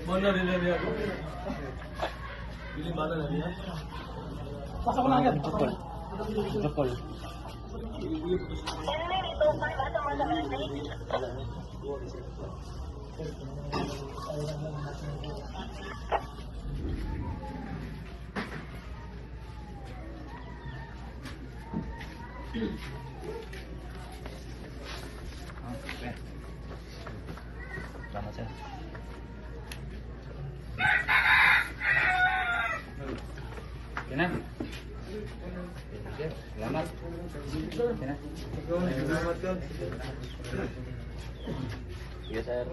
Mana rin niya ako. Bili mana na niya. Pasok ko lang agad. Jokol. Okay. Salamat, sir. Okay na. Sir, salamat. Okay na. Salamat ka. Yes, sir.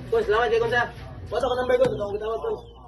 Boss, salamat kay Konsa. Boss, ako number ko. Ito akong gitawag, boss.